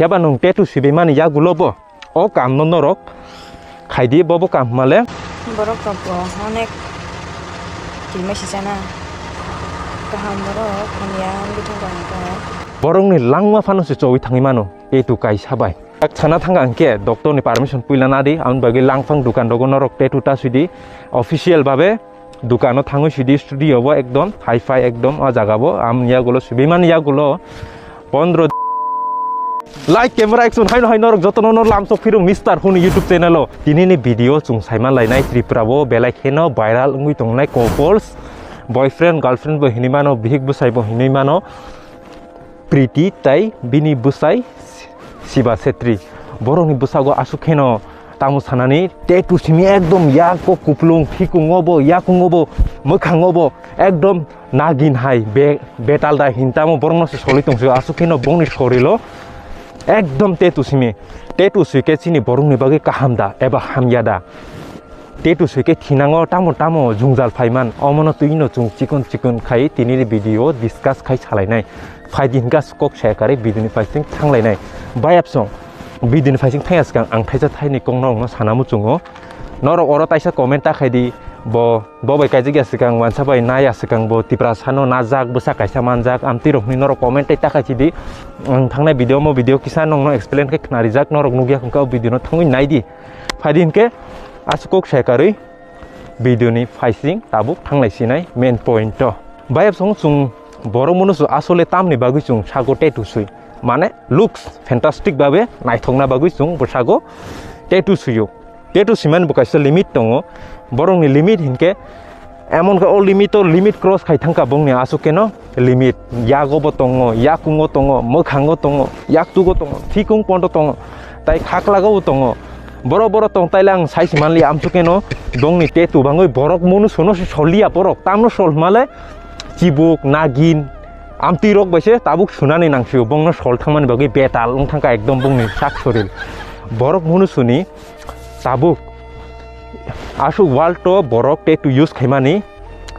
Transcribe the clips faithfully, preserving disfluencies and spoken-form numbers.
Phiya ba nwng tattoo sibimani yagulo bo o kamno norok khaidi, bo bo kam hwnmale. Borok rok bo onek twima sisana kaham borok hamya wngwi thangkha hwnkhe. Borokni langma phano se chowi thangwi mano tattoo kaisa bai. Tak sana thangkha hwnkhe doctor ni permission puila nadi, aboni bagwi langphang dukan rogo norok tattoo ta swidi official babe. Dukano thangwi sidi studio bo ekdom hi-fi ekdom o jaga bo. Am yagulo sibimani yagulo pondro. Like camera action haino hai norok jotono no lamsok phirung Mister Hun YouTube channel o. Tini ni video chwng saima lainai Tripura bo belai kheno viral wngwi tongnai couples, boyfriend girlfriend bo hinwi mano, bihik bwsai bo hinwi mano. Priti tai bini bwsai Siba Setri. Borokni bwsago aswk kheno tamo sanani tattoo simi ekdom yak o kuplung, phikungo bo, yakungo bo, mwkhango bo ekdom nagin hai be-, betal da hin tamo borokno se solwi tongsi aswk kheno bongni sorilo ekdom tattoo simi. Tattoo swi khe chini borokni bagwi kaham da eba hamya da? Tattoo swi khe thinango tamo tamo jwngjal phaiman, omono twino chwng chikon chikon khai tini ni video discuss khai salainai. Phaidi hinkhe kok saya karwi video ni phaising thanglainai. Bayapsong video ni phaising thangya swkang ang thaisa thaini kok norokno sana muchungo. Norok oro taisa comment ta khaidi, bo, bo bai kaijak ya swkang, wansa bai na ya swkang, bo Tiprasa no najak, bwsa kaisa manjak, amtwi rok hinwi norok comment tai ta khai chidi. Ang thangnai video mo video kisa nokno explain khe khnarijak, norok nukya hwnkhe o video no thangwi naidi. Phaidi hinkhe aswk kok saya karwi video ni phaising tabuk thanglai sinai main point o. Bayapsong chwng borok mwnwi chwng asole tamni bagwi chwng sago tattoo swi, mane looks fantastic babe naithokna bagwi chwng bwsago tattoo swio. Tattoo swimani bo kaisa limit tongo, borokni limit hinkhe emon khe o limit o limit cross khai thangkha bongni aswk keno limit. Yago bo tongo, yakungo tongo, mwkhango tongo, yaktugo tongo, phikung pondo tongo, tai khaklago bo tongo. Borok borok tong taile ang sai se manliya, amsukeno bongni tattoo bangwi borok munu sono se soliya borok. Tamno sol hwnmale chibuk, nagin, amtwi rok bai se tabuk sunani nangsio. Bongno sol thangmani bagwi betal wng thangkha ekdom bongni sak soril. Borok munu suni tabuk aswk world o borok tattoo use khaimani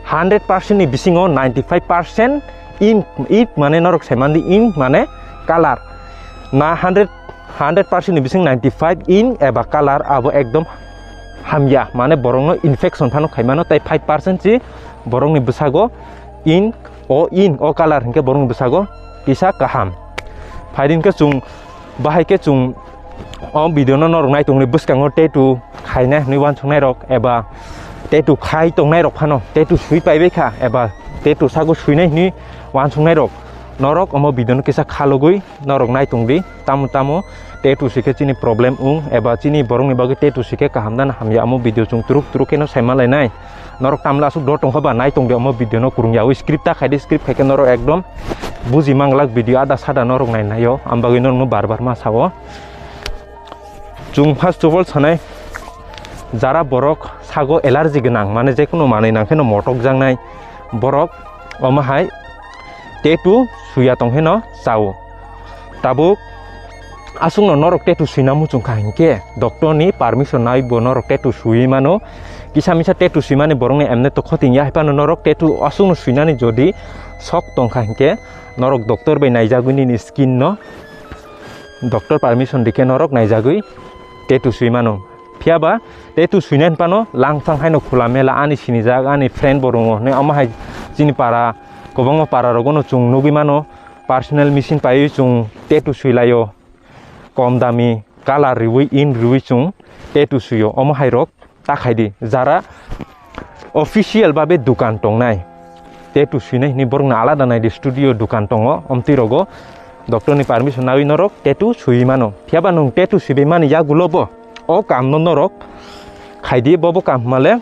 hundred percent ni bisingo ninety five percent ink, ink mane norok saimandi ink mane color. Na hundred, hundred percent ni bising ninety five ink eba color abo ekdom hamya, mane borokno infection phano khaimano, tai five percent si borokni bwsago ink, o ink, o color hinkhe borokni bwsago kisa kaham. Phaidi hinkhe chwng, bahai khe chwng o video no norok nai tongni bwskango tattoo khaina hinwi uansuknai rok eba tattoo khai tongnai rok phano, tattoo swi paibai kha eba tattoo sago swinai hinwi uansuknai rok, norok omo video no kisa khalogwi norok nai tongdi. Tamo tamo tattoo swi khe chini problem wng eba chini borokni bagwi tattoo swi khe kaham na hamya, omo video chwng turuk turuk kheno saima lainai. Norok tamle aswk dor tongkha ba nai tongdi omo video no, kwrwng yawi script ta khaidi, script khaikhe norok ekdom buji manglak video ada sada norok nai naio, am bagwi norokno bar bar ma sao. Chwng first of all sanai, jara borok sago allergy gwnang, mane jekunu manwi nangkheno motok jaknai borok, omo hai tattoo suya tongkheno chao. Tabuk aswkno norok tattoo swina muchung kha hinkhe doctor ni permission nai bo norok tattoo swiwi mano. Kisa misa tattoo swimani borokni emne to khoting ya, hai phano norok tattoo aswkno swinani jodi sok tongkha hinkhe norok doctor bai naijagwi nini skin no, doctor permission dikhe norok naijagwi tattoo swi mano. Phiya ba tattoo swinai phano langphang haino khula mela ani sinijak ani friend bo rongo hinwi, omo hai chini para, kwbangma para rogono chwng nugwi mano, personal machine paiwi chwng tattoo swi laio, kom dami color riwi, ink riwi chwng tattoo swio. Omo hai rok ta khaidi, jara official babe dukan tongnai, tattoo swinai hinwi borokno alada naidi, studio dukan tongo, omtwi rogo doctor ni permission nawi norok tattoo swiwi mano. Phiya ba nwng tattoo swibai mani yagulo bo o kamno norok khaidi, bo bo kam hwnmale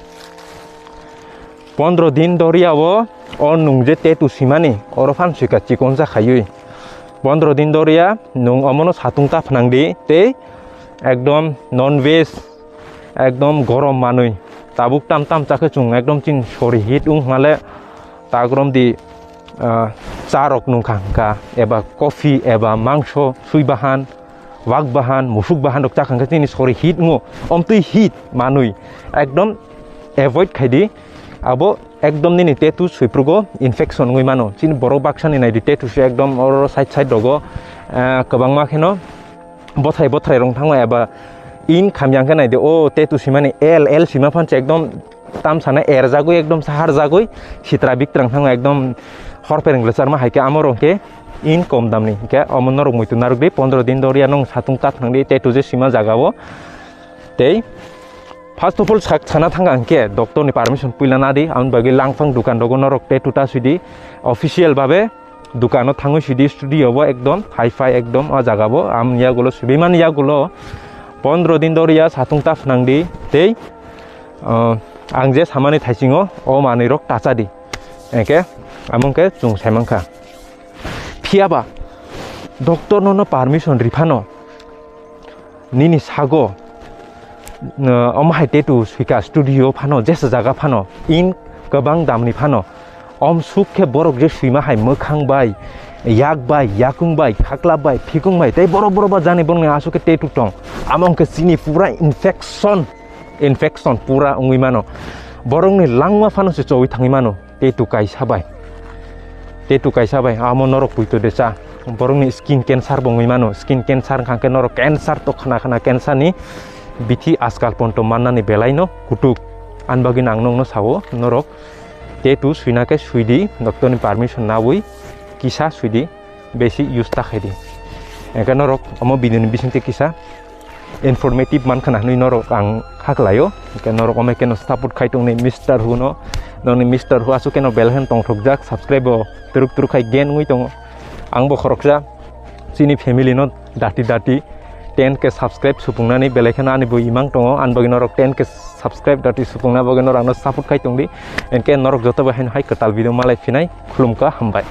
pondro din doriya o, o nwng je tattoo swimani oro phan swika chikonsa khaiwi. Pondro din doriya nwng omono satung ta phnangdi tei ekdom non veg, ekdom gorom manwi. Tabuk tam tam chakhe chwng ekdom chini sori hit wng hwnmale, ta gorom di, ah, cha rok nungkha hwnkha eba coffee eba mangso swi bahan, wak bahan, musuk bahan rok chakha hwnkhe chini sori hit wngo. Omtwi hit manwi ekdom avoid khaidi. Abo ekdom nini tattoo swiprugo infection wngwi mano. Chini borok baksani naidi tattoo swi ekdom oro side side rogo, ah, kwbangma kheno bothrai bothrai rong thango eba in khamyang khe naidi, o tattoo simani L, L sima phanse ekdom tam sana erjagwi, ekdom saharjagwi sitra bitrang thango, ekdom hor pereng le charma hai khe amo rong khe in kom damni. Hingkhe omo norok muitu narwk di, pondro din doriya nong satung ta thanng di tattoo je sima jaga o. Tei first of all sak sana thang ang khe doctor ni permission puila na di, ang bagwi langphang dukan rogo norok tattoo ta sui di official babe. Dukano thangwi sidi studio bo ekdom hi-fi ekdom o jaga bo amni yagulo subimani yagulo pondro din doriya satung ta phnang di tei, uh, ang je samani thaisingo o manwi rok tacha di, engke among khe chwng saimang kha. Phiya ba doctor no no permission ri phano nini sago, uh, omo hai tattoo suika studio phano, jesa jaga phano, in kwbang damni phano, om suk khe borok je suima hai mwkhang bai, yak bai, yakung bai, khaklap bai, phikung bai, tei borok borok ba jani borokni asuk khe tattoo tong. Amo hwnkhe chini pura infection, infection pura wngwi mano. Borokni langma phano se chowi thangwi mano. Tattoo kaisa bai, tattoo kaisa bai, amo norok puito de cha. Borokni skin cancer bo wngwi mano, skin cancer wngkha khe norok cancer to khna khna cancer ni bithi askal ponto mannani belai no kutuk. Ani bagwi ang nokno sao, norok tattoo suina khe sui di, doctor ni permission nawi kisa sui di. Besi use ta khai di. Engkhe norok omo video ni bisingtwi kisa informative man khna hinwi norok ang kha khlaio. Engkhe norok omo khe no support khai tongni Mister Hu no, noni Mister Hu asuk khe no bell hen tongthokjak, subscribe bo turuk turuk khai gen wngwi tongo. Ang bo khoroksa chini family no dati dati ten K subscribe supungnani belai kheno ani bo imang tongo, ani bagwi norok ten K subscribe dati supungna bagwi norok ano support khai tongdi. Engkhe norok joto bai haino hai kwtal video malai phinai, khulumkha, hambai.